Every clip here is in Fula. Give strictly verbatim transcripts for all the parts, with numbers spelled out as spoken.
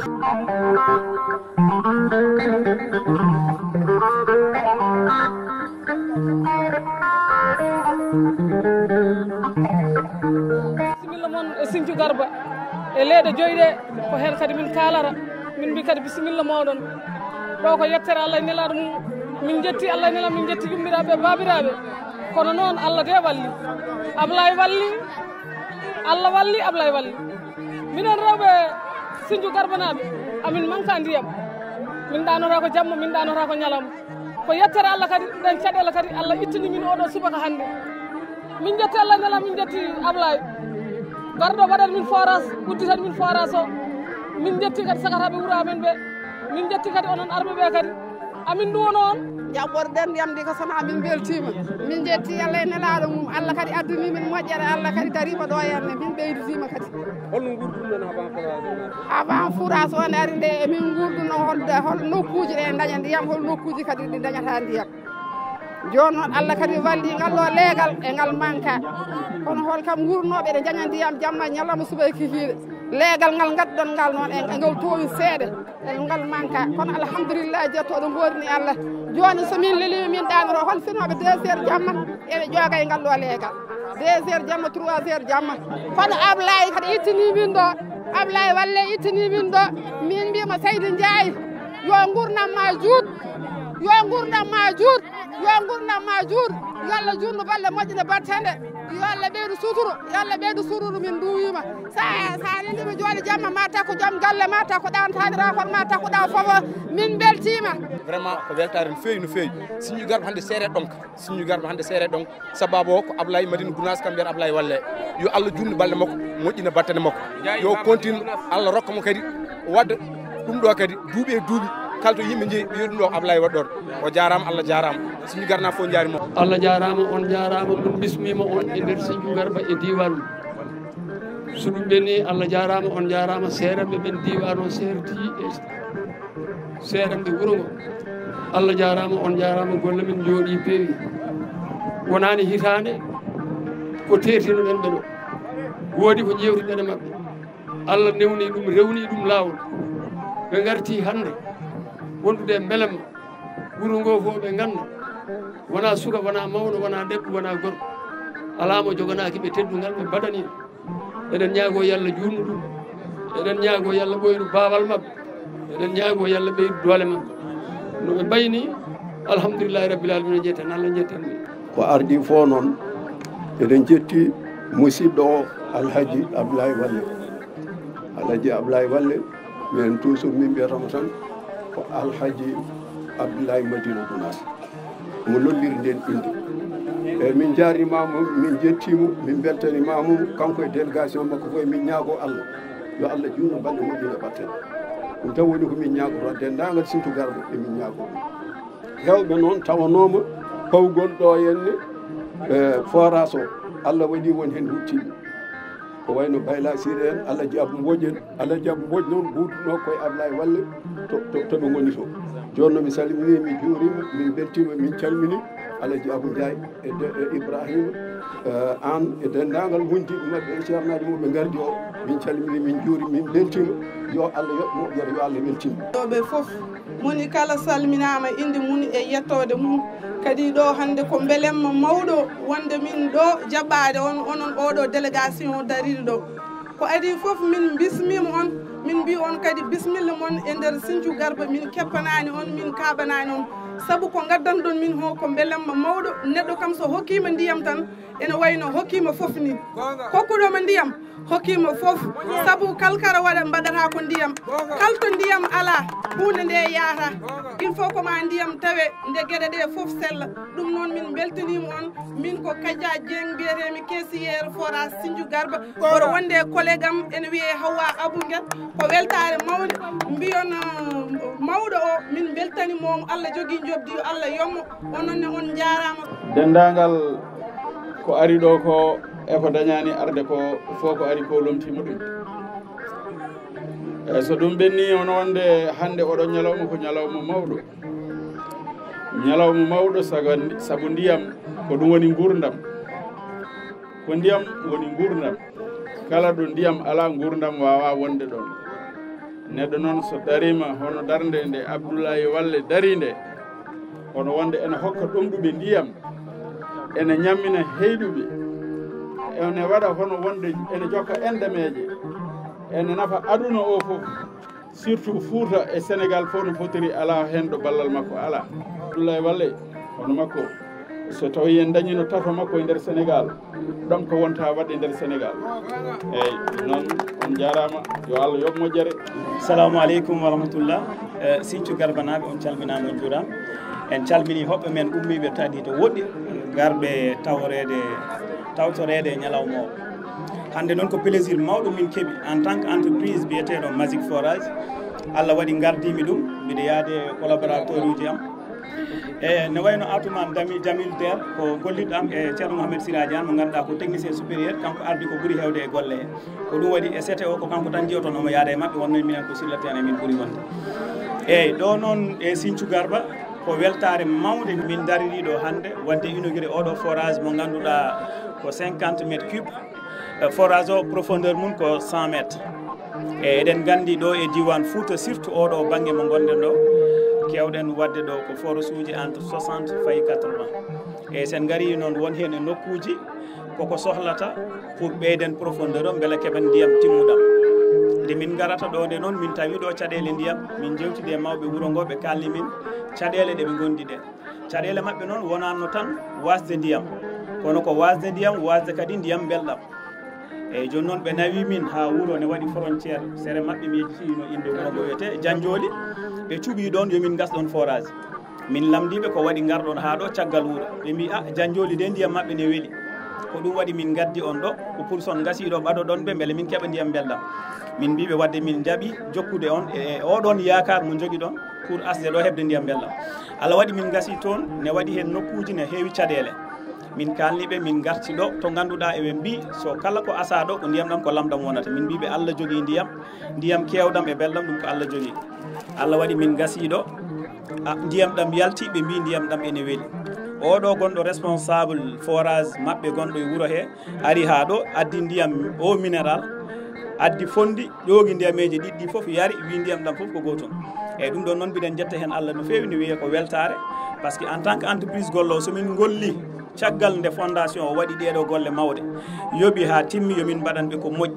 Bisimilla mon e Sinthiou Garba e leeɗe joyi ɗe, ko heen kadi min kaalata. Min mbi kadi bisimilla mooɗon. Ɗo ko yettere Allah e nelaaɗo mum. Min njetti Allah e nelaaɗo, min njetti yummiraaɓe e baabiraaɓe. Kono noon Allah de walli. Ablaye walli. Allah walli, Ablaye walli. Minen rewɓe Sinthiou Garbanaaɓe, amin manka ndiyam. Min ɗaanata ko jamma, min ɗaanata ko ñalawma. Ko yettere Allah kadi, ɗen caɗeele kadi Allah ittini min oɗo subaka hannde. Min njetti Allah e nelaaɗo, min njetti Ablaye. Garɗo waɗan min forage, udditan min forage o. Min njetti kadi sagataaɓe wuro amen ɓe. Min njetti kadi onon arɓe ɓe kadi. Amin ɗum noon. Jaɓɓorɗen ndiyam ndi ko sona min mbeltiima. Min njetti Allah e nelaaɗo mum. Allah kadi addani min moƴƴere, Allah kadi dariima ɗo e amen. Min ɓeyditiima kadi. Holno nguurduɗon avant forage o? Avant forage o ne ari nde, emin nguurduno hol, hol nokkuuji ɗe ndaña ndiyam, hol nokkuuji kadi ɗi ndañata ndiyam. Jooni noon Allah kadi walli ngal ɗo leegal e ngal manka. Kono hol kam nguurnooɓe ɗe njaña ndiyam jamma ñalawma subaka kikiiɗe. Leegal ngal ngadduɗon ngal noon e, e ngal toowi seeɗa. En ngal manka, kono alhamdulillah, jettooɗo ngoodni Allah. Jooni so min lelii, min ɗaanoro, hol finooɓe deux heures jamma, eɓe jooga e ngal ɗo leegal. Deux heures jamma, trois heures jamma. Kono Ablaye kadi ittini min ɗo. Ablaye Walle ittini min ɗo. Min mbiima Seydi Ndiaye, yo ngurnam ma juut. Yo ngurnam ma juut. Yo ngurnam ma juut. Yo Allah juutnu balɗe moƴƴe ɗe battande. Yo Allah ɓeydu suturu. Yo Allah ɓeydu suturu, min nduwiima. Sa, sa nani mi jooɗi jamma, ma takko joom galle, ma takko ɗan taaniraakoon, ma takko ɗan fof, min mbeltiima. Vraiment, ko weltaare no feewi, no feewi. Sinthiou Garba hannde seere ɗonka. Sinthiou Garba hannde seere ɗonka. Sababu o ko Ablaye Madina Gounass, kam mbiyata Ablaye Walle. Yo Allah juutnu balɗe makko, moƴƴina battane makko. Yo continue, Allah rokka mo kadi wadda ɗum ɗo kadi duuɓi e duuɓi. Kala to yimɓe njeyi, ɓe ɗum ɗo Ablaye waɗɗoon. O jaaraama, Allah jaaraama. Sinthiou Garba fof njaarima. Allah jaaraama, on jaaraama, min bismiima on e nder Sinthiou Garba e diiwaan mum. So ɗum ɓenni, Allah jaaraama, on jaaraama, seeranɓe ɓen diiwaan o seerti e seeranɓe wuro ngo. Allah jaaraama, on jaaraama, golle men njooɗii peewi. Wonaani hitaande ko teertinoɗen ɓe ɗo. Woodi ko ƴeewtuɗen e maɓɓe. Allah newni ɗum, rewni ɗum laawol. Ɓe ngarti hannde wondude e mbelamma. Wuro ngo fof ɓe ngannda. Wonaa suka, wonaa mawɗo, wonaa debbo, wonaa gorko. Alaa mo joganaaki ɓe teddungal, ɓe mbaɗani. Eɗen ñaagoo yo Allah juutnu ɗum. Eɗen ñaagoo yo Allah ɓoynu baawal maɓɓe. Eɗen ñaagoo yo Allah ɓeydu doole maɓɓe. No ɓe mbayi ni, alhamdulillahi rabbil alamina, njetten Allah, njetten ɓe. Ko ardii fof noon, eɗen njetti musidɗo o, Alhaji Ablaye Walle. Alhaji Ablaye Walle, min toujours min mbiyata mo tan ko Alhaji Abdoulaye Madina Gounass. Mo lolliri nden innde. Eyyi, min njaarniima mo, min njettii mo, min mbeltaniima mo, kanko e délégation makko fof, emin ñaagoo Allah, yo Allah juutnu balɗe moƴƴina battane. Ɗum tan woni ko min ñaagotoo, denndaangal Sinthiou Garba emin ñaagoo ɗum. Heewɓe noon tawanooma pawgol ɗo henne, e, forage o, Allah waɗi won heen huccini. Ko wayno Bayla Siré en, Alaji Abou Mbodj en. Alaji Abou Mbodj noon huuduno koye Ablaye Walle to, to, to ɓe ngoni to. Jooni noon mi salminii, mi juuriima, min mbeltiima, min calminii Alaji Abou Ndiaye e de-, e Ibrahima, e, Aan e denndaangal wondiiɓe maɓɓe e ceernaaji mum ɓe ngardi o. Min calminii, min juuri, min mbeltiima. Yo Allah yoɓ moƴƴere, yo Allah weltin. Ɗo ɓe fof, moni kala salminaama innde mum e yettoode mum. Kadi ɗo hannde ko mbelemma mawɗo wonde min ɗo jaɓɓaade on, onon oɗo délégation dariri ɗo. Ko adii fof min mbismiima on, min mbii on kadi bisimilla mon e nder Sinthiou Garba, min keppanaani on, min kaaɓanaani on. Sabu ko ngaddanɗon min ho ko mbelemma mawɗo, neɗɗo kam so hokkiima ndiyam tan, ene wayno hokkiima fof ni. Kokkuɗo mo ndiyam, hokkiima fof. Sabu kalkara waɗa mbaɗata ko ndiyam. Kal to ndiyam alaa, huunde nde yahata. Il faut ko ma ndiyam tawe nde geɗe ɗe fof sella. Ɗum noon min mbeltaniima on. Min ko Kadia Dieng mbiyeteemi, caissière forage Sinthiou Garba. Mboɗo wonde e collègue am ene wiyee Hawa Abou Nguel. Ko weltaare mawnde. Mbiyon, uh, mawɗo o, min mbeltani mo, Allah jogii njoɓdi, yo Allah yommo. Onon ne on njaaraama. Denndaangal ko ari ɗo ko e ko dañaani arde ko fof ko ari ko lomtiima ɗum. Eeyi, so ɗum ɓenni, hono wonde hannde oɗo ñalawma ko ñalawma mawɗo. Ñalawma mawɗo saga-, sabu ndiyam ko ɗum woni nguurndam. Ko ndiyam woni nguurndam. Kala ɗo ndiyam alaa, nguurndam waawaa wonde ɗoon. Neɗɗo noon so dariima hono darnde nde Abdoulaye Walle darii nde, hono wonde ene hokka ɗomɗuɓe ndiyam, ene ñammina heyɗuɓe, ene waɗa hono wonde ene jokka enɗameeje, ene nafa aduna o fof, surtout Fuuta e Sénégal fof no fotiri, alaa heen ɗo ballal makko alaa. Abdoulaye Walle, hono makko, so tawii en dañino tato makko e nder Sénégal, ɗum ko wonta waɗde nder Sénégal. Eeyi, noon on njaaraama, yo Allah yoɓ moƴƴere. Assalamu aleykum wa rahmatullah. Eh, Sinthiou Garba naaɓe, on calminaama, on njuuraama. En calminii hoɓɓe men ummiiɓe taadi to woɗɗi, garɓe taworeede, tawtoreede e ñalawma o. Hannde noon ko plaisir mawɗo min keɓi en tant que entreprise biyeteeɗo Magic Forage. Allah waɗi ngardiimi ɗum, mbiɗa yaade e collaborateur uji am. E ne wayno Atoumane Dami Jamil Der, ko golliɗo am e Ceerno Mohamed Siraji Anne, mo ngannduɗaa ko technicien supérieur, kanko ardi ko ɓuri heewde e golle he. Ko ɗum waɗi e C T O ko kanko tan jeyotoo, omo yaada e maɓɓe, wonno minen ko sur le terrain min ɓuri wonde. Eeyi, ɗo noon e Sinthiou Garba, ko weltaare mawnde min dariri ɗo hannde, waɗde inauguré oɗo forage mo ngannduɗaa ko cinquante mètres cubes. Eh, forage o profondeur mum ko cent mètres. E eɗen nganndi ɗo e diiwaan Fuuta, surtout oɗo bannge mo ngonɗen ɗo, keewɗen waɗde ɗo ko forage uji entre soixante fayi quatre-vingts. E sen ngarii noon, won heen e nokkuuji koko sohlata pour ɓeyden profondeur o, mbela keɓen ndiyam timmuɗam. Nde min ngarata ɗo nde noon, min tawi ɗo caɗeele ndiyam, min njewtidi e mawɓe wuro ngo, ɓe kaalni min caɗeele ɗe ɓe ngondi ɗe. Caɗeele maɓɓe noon wonanno tan wasde ndiyam, kono ko wasde ndiyam, wasde kadi ndiyam mbelɗam. Eeyi, jooni noon ɓe nawi min haa wuro ne waɗi frontière sere maɓɓe, mi yejjitiino innde wuro ngo wiyetee Janjooli. Ɓe cuɓii ɗoon yo min ngas ɗoon forage. Min lamndii ɓe ko waɗi ngarɗon haa ɗo caggal wuro. Ɓe mbii, "Ah, Janjooli de ndiyam maɓɓe ne weli." Ko ɗum waɗi min ngaddi on ɗo, ko pour son ngasii ɗo ɓaɗoɗon ɓe, mbele min keɓa ndiyam mbelɗam. Min mbii ɓe waɗde min njaɓi jokkude on e, e oɗon yaakaar mo njogiɗon pour asde ɗo heɓde ndiyam mbelɗam. Allah waɗi min ngasii toon, ne waɗi heen nokkuuji ne heewi caɗeele. Min kaalni ɓe, min ngarti ɗo, to ngannduɗaa eɓe mbii, so kala ko asaa ɗo, ko ndiyam ɗam, ko lamɗam wonata. Min mbii ɓe, Allah jogii ndiyam, ndiyam keewɗam e belɗam, ɗum ko Allah jogii. Allah waɗi min ngasii ɗo, a, ndiyam ɗam yalti, ɓe mbii ndiyam ɗam ene weli. Oɗo gonɗo responsable forage maɓɓe gonɗo e wuro he, ari haa ɗo, addi ndiyam o minéral, addi fondi, ƴoogi ndiyameeje ɗiɗi ɗi fof, yari, wi ndiyam ɗam fof ko gootum. Eeyi, ɗum ɗoon noon, mbiɗen njetta heen Allah no feewi, no wiyee ko weltaare, par ce que en tant que entreprise gollo, so min ngolli caggal nde fondation o waɗi ɗeeɗo golle mawɗe, yoɓi haa timmi, yo min mbaɗan ɓe ko moƴƴi.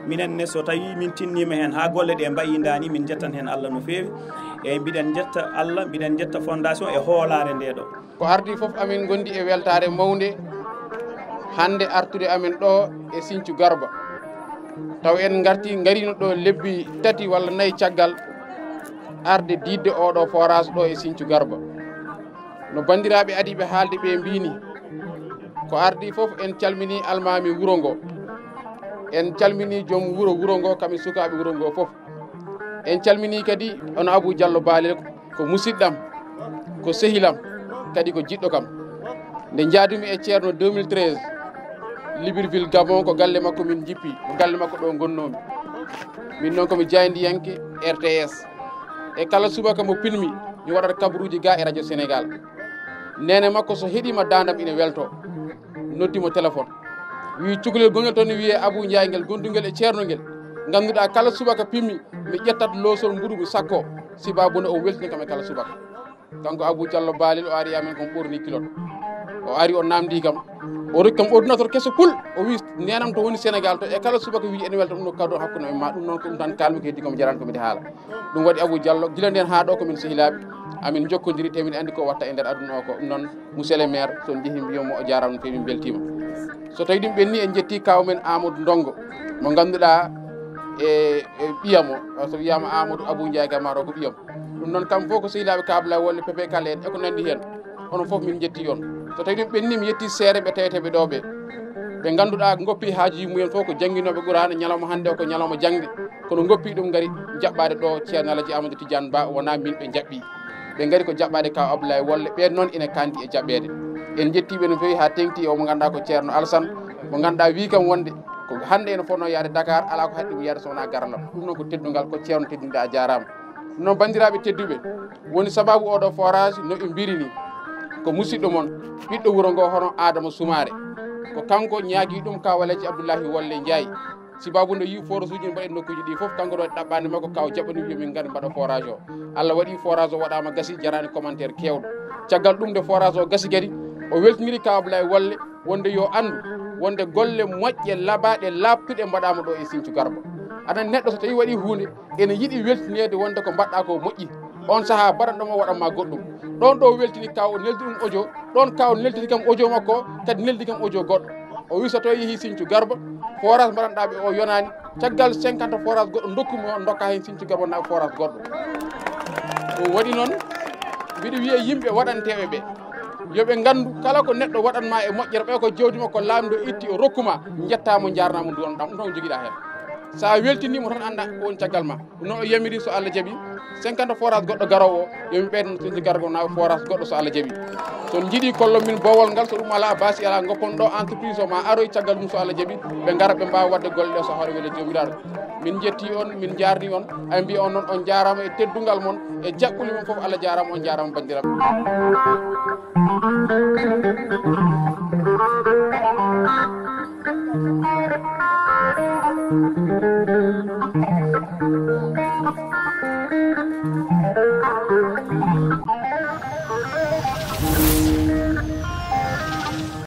Minen ne, so tawii min tinniima heen haa golle ɗe mbayi ndaani, min njettan heen Allah no feewi. Eeyi, mbiɗen njetta Allah, mbiɗen njetta fondation e hoolaare nde ɗo. Ko ardii fof, amin ngondi e weltaare mawnde hannde artude amin ɗo e Sinthiou Garba. Taw en ngarti, ngariino ɗo lebbi tati walla nayi caggal arde diidde oɗo forage ɗo e Sinthiou Garba. No banndiraaɓe adiiɓe haalde ɓe mbii ni, ko ardii fof en calminii almaami wuro ngo. En calminii joom wuro wuro ngo, kam e sukaaɓe wuro ngo fof. En calminii kadi on Abou Diallo Balel, ko musiɗɗam, ko sehilam, kadi ko jiɗɗo kam. Nde njaadumi e Ceerno deux mille treize, Libreville, Gabon, ko galle makko min njippi, ko galle makko ɗo ngonnoomi. Min noon ko mi jaayndiyanke R T S. E kala subaka mo pinmi, mi waɗat kabaruuji ga e Radio Sénégal. Neene makko so heɗiima daandam ina welto. Noddi mo téléphone. Wi cukalel gongel toon ne wiyee Abou Ndiaye ngel, gondungel e Ceerno ngel. Ngannduɗaa kala subaka pinmi, mi ƴettat loosol mbuɗu mi sakko. Sibaabu ne o weltini kam e kala subaka. Kanko Abou Diallo Balel o ari amen kon ɓorni kilot. O ari o namdi kam. O rokki kam ordinateur keso pul. O wi neenam to woni Sénégal to e kala subaka wi ene welta ɗum no kaddo hakkunde men ma ɗum noon ko ɗum tan kalmi ko heddi ko mi jarani ko mbiɗa haala. Ɗum waɗi Abou Diallo gila nden haa ɗo ko min sehilaaɓe. Amin jokkodiri te min andi ko watta e nder aduna o ko ɗum noon. Monsieur le maire, so on njehi mbiyon mo o jaaraama no feewi, min mbeltiima. So tawii ɗum ɓenni en njetti kaaw men Amadou Ndongo mo ngannduɗaa e, e ɓiyam o, so wiyaama Amadou Abou Ndiaye Gamaro ko ɓiyam. Ɗum noon kam fof ko sehilaaɓe kaabla wolle pepe kala en e ko nanndi heen. Onon fof min njetti on. So tawii ɗum ɓenni mi yetti seere ɓe tawete ɓe ɗo ɓe. Ɓe ngannduɗaa ngoppi haajuji mumen fof ko jannginooɓe Qur'aana ñalawma hannde o ko ñalawma jaŋde. Kono ngoppi ɗum ngari jaɓɓaade ɗo Ceerno Alaji Amadou Tidiane Ba wonaa min ɓe jaɓɓi. Ɓe ngari ko jaɓɓaade kaw Abdoulaye Wolle, ɓeen noon ina kaandi e jaɓɓeede. En njettii ɓe no feewi haa teeŋti o mo ngannduɗaa ko Ceerno Alassane, mo ngannduɗaa wii kam wonde ko hannde ene fotnoo yahde Dakar, alaa ko haɗi ɗum yahde so wonaa garal am. Ɗum noon ko teddungal, ko Ceerno teddungal, a jaaraama. Ɗum noon banndiraaɓe tedduɓe, woni sabaabu oɗo forage no ɓe mbiri ni. Ko musidɗo mon, ɓiɗɗo wuro ngo hono Adama Soumaré. Ko kanko ñaagii ɗum kaw Alaji Abdoulaye Wolle Ndiaye. Sibabu nde yii forage uji mbaɗi nokkuuji ɗi fof, kanko ɗo ɗaɓɓaande makko kaw jaɓɓani wiya min ngari mbaɗa forage o. Allah waɗi forage o waɗaama gasi, jaraani commentaire keewɗo. Caggal ɗum nde forage o gasi kadi, o weltiniri kaw Ablaye Wolle wonde yo anndu wonde golle moƴƴe laɓaaɗe laaɓtuɗe mbaɗaama ɗo e Sinthiou Garba. Aɗa anndi neɗɗo so tawi waɗi huunde, ene yiɗi weltineede wonde ko mbaɗɗa ko moƴƴi. On sahaa mbaɗanɗo mo waɗan ma goɗɗum. Ɗon ɗo weltini kaw o neldi ɗum audio, ɗon kaw neldi kam audio makko, kadi neldi kam audio goɗɗo. O wi so tawi yehi Sinthiou Garba, forage mbaɗanɗa ɓe o yonaani, caggal cinquante forage goɗɗo ndokku mo, ndokka heen Sinthiou Garba naɓa forage goɗɗo. Ɗum waɗi noon, mbiɗo wiya yimɓe waɗanteeɓe ɓe, yo ɓe nganndu kala ko neɗɗo waɗan ma e moƴƴere, ɓay ko jawdi makko laamɗo itti o rokku ma, njettaa mo, njaarnaa mo, nduwon ɗam, ɗum tan jogiɗa heen. Sa weltini mo tan annda ko woni caggal ma. No o yamiri so Allah jaɓi, cinquante forage goɗɗo garowo o, yo min ɓeydan Sinthiou Garba naɓa forage goɗɗo so Allah jaɓi. So on njiɗi kollon min bowol ngal, so ɗum alaa baasi alaa, ngoppon ɗo entreprise o ma aroy caggal mum so Allah jaɓi, ɓe ngara ɓe mbaawa waɗde golle ɗe so hawre wele Joomiraaɗo. Min njetti on, min njaarni on, ay mbiya on noon on njaaraama e teddungal mon, e jaɓɓuli mon fof Allah jaaraama, on njaaraama banndiraaɓe.